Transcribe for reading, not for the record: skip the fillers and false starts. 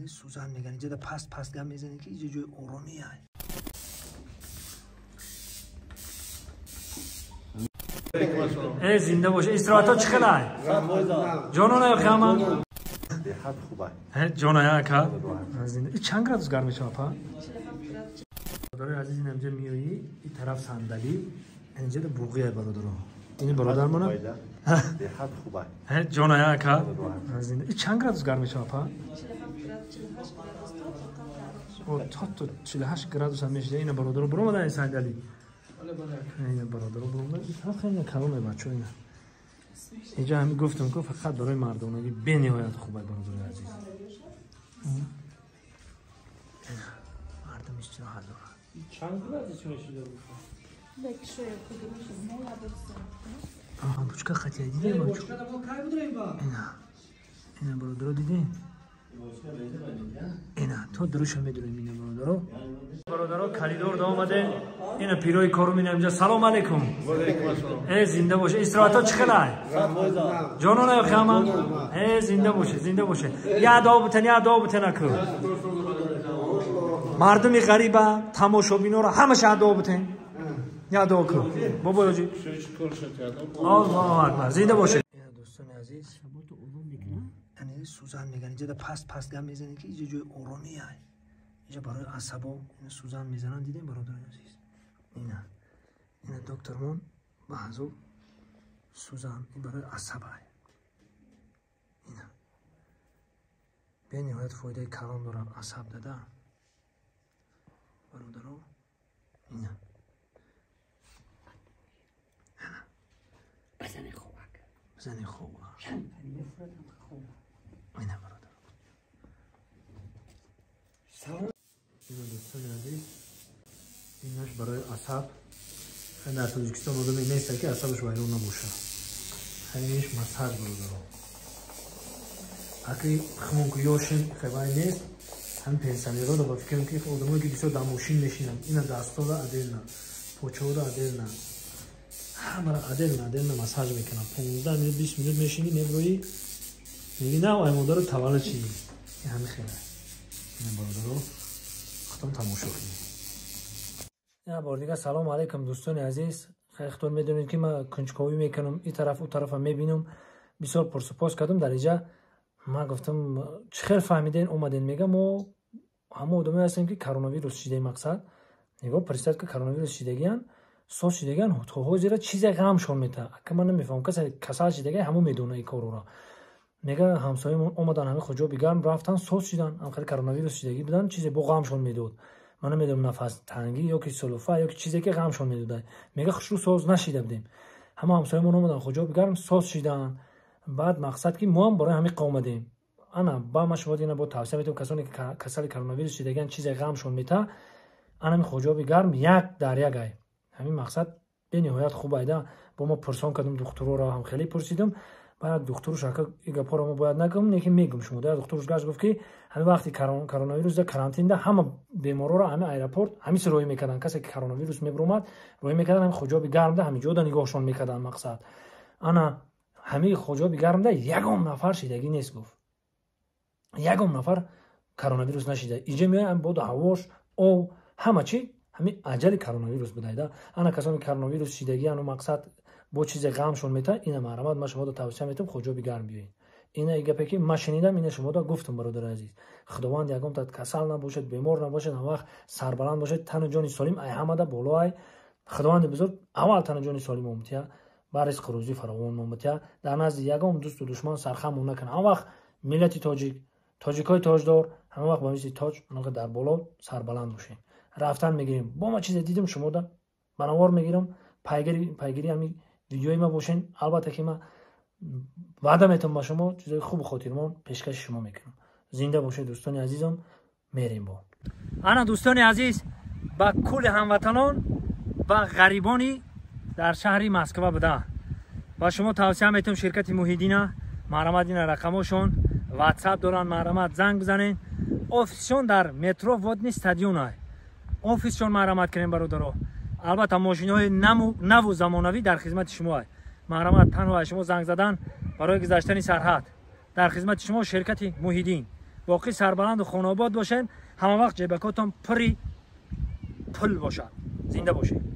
Яъне сӯзан меган инҷа паст паст гап мезанӣ ки инҷа ҷои оромӣ ай. Э зинда бош. Истироҳатҳо чӣ хел ай? Ҷонона ё хама? Беҳад хуб ай. Ҷона ака. Зинда. И чанд градус гарм мешавад па? Бародарои азиз, ин инҷа миёӣ, ин тараф сандалӣ, инҷа буғӣ ай бародаро. Ин бародармона? Беҳад хуб ай. Ҷона ака. Зинда. И чанд градус гарм мешавад па? То 48 градус ҳам мешавад. Ина бародаро баромада ин сандалӣ. Ина бародаро баромада. Ин тараф хеле калон ай бачо ина. Инҷа ҳами гуфтам ки фақат барои мардонагӣ бениҳоят хуб ай бародарои азиз. Мардум истироҳат дорад. Чанд градус мешуда бошад? Бучка хатия дидем бачо? Ина. Ина бародаро дидем? Ина то дуруша медурем ина бародаро. Бародаро коридор да омаде. Ина пирои корум ина инҷа. Салом алейкум. Ва алейкум ассалом. Э зинда бош. Истироҳатҳо чӣ хел ай? Ҷонона ё хама? Э зинда бош, зинда бош. Я дуо бутен, я дуо бутен аку. Мардуми ғариба, тамошобинора ҳамаша дуо бутен. Я дуо ку. Бобоёҷи. Аллоҳу акбар. Зинда бош. Ина дӯстони азиз, яъне сӯзан меган инҷа паст паст гап мезанӣ ки инҷа ҷои оромӣ ай. Инҷа барои асабо ина сӯзан мезананд, дидем бародарони азиз. Ина ина доктормон ба ҳазуб сӯзан ин барои асаб ай. Ина бениҳоят фоидаи калон дорад асаб дада бародаро. Ина базани хобак, базани хобак, ина бародаро. Ина дӯстони азиз, инаш барои асаб. Дар Тоҷикистон одаме нест ки асабаш вайрон набошад. Ҳаминаш массаж бародаро. Аки хмон ку ёшин хебай нест. Ҳам пенсионерро ба фикрам ки одамое ки бисёр дар мошин мешинанд, ина дастора отдельно, почора отдельно, ҳамаро отдельно отдельно массаж мекунанд. 15 минут 20 минут мешинӣ, меброӣ, мегӣ на ай модаро таваллуд шидӣ. Ҳамин хеле. Ина бародаро, худтон тамошо кунед. Я бор дига салом алейкум дӯстони азиз. Хеле медонед ки ман кунҷковӣ мекунам, ин тараф у тарафа мебинам. Бисёр пурсупос кардам дар инҷа. Ман гуфтам чӣ хел фаҳмиден омаден? Мега мо ҳама одамое ҳастем ки коронавирус шидаи мақсад. Нигоҳ представь ки коронавирус шидагиян, соз шидагиян, то ҳозира чизе ғамшон метаҳад. Ака ман намефаҳмам, касе касал шидагия ҳамо медона ин корро. Мега ҳамсоямон омадан ҳами хуҷоби гарм рафтан, соз шидан, ҳам хеле коронавирус шидагӣ будан, чизе бо ғамшон медод. Ман намедонам нафас тангӣ ё ки сулуфа ё ки чизе ки ғамшон медода. Мега хушрӯ соз нашида будем. Ҳама ҳамсоямон омадан хуҷоби гарм соз шидан. Баъд мақсад ки мо ҳам барои ҳамин омадем. Ана ба ман шумо дина бо тавсия метавам касоне ки касали коронавирус шидагиян, чизе ғамшон мета, ана ҳамин хуҷоби гарм як дар як ай. Ҳамин мақсад бениҳоят хуб айда. Бо мо пурсон кардам духтурро ҳам хеле пурсидам. Баъд духтуруш ака ин гапҳоро мо бояд накунем, лекин мегум шумо. Дар духтуруш гашт гуфт ки ҳамин вақти коронавирус дар карантинда ҳама беморҳоро ҳамин аэропорт ҳамин си роҳӣ мекарданд. Касе ки коронавирус мебуромад, роҳӣ мекарданд, ҳамин хуҷоби гармда ҳамин ҷода нигоҳшон мекарданд мақсад. Ана ҳамин хуҷоби гармда ягон нафар шидагӣ нест гуфт. Ягон нафар коронавирус нашида. Инҷа меояд боду ҳавош, об, ҳама чи ҳамин аҷали коронавирус будайда. Ана касоне коронавирус шидагиану мақсад бо чизе ғамшон мета, ина марҳамат ман шуморо тавсия метавам хуҷоби гарм биёед. Ина гапе ки ман шунидам, ина шуморо гуфтам бародари азиз. Худованд ягон та касал набошад, бемор набошад, ҳама вақт сарбаланд бошад, тану ҷони солим ай ҳамада боло ай. Худованди бузург аввал тану ҷони солим омтия, ба ризқу рӯзӣ фаровон омтия, дар назди ягон дӯсту душман сархам накунад. Ҳама вақт миллати тоҷик, тоҷикҳои тоҷдор, ҳама вақт ба мисли тоҷ онака дар боло сарбаланд бошед. Рафтан мегирем. Бо ма чизе дидам шумода банавор мегирам, пайгири ҳамин видеои ма бошен. Албатта ки ма ваъда метавам ба шумо чизои хубу хотирмон пешкаши шумо мекунам. Зинда бошед дӯстони азизам, мерем бо. Ана дӯстони азиз, ба кулли ҳамватанон ва ғарибони дар шаҳри Москва буда ба шумо тавсия метавам ширкати Муҳиддина, марҳамат ина рақамошон WhatsApp доранд, марҳамат занг бизанед. Офисшон дар метро Водни стадион ай. Офисшон марҳамат кунем бародаро. Албатта мошинҳои наву замонавӣ дар хизмати шумо ай. Марҳамат танҳо аз шумо занг задан барои гузаштани сарҳад. Дар хизмати шумо ширкати Муҳиддин. Боқӣ сарбаланду хонаобод бошед, ҳама вақт ҷебакотон пури пул бошад. Зинда бошед.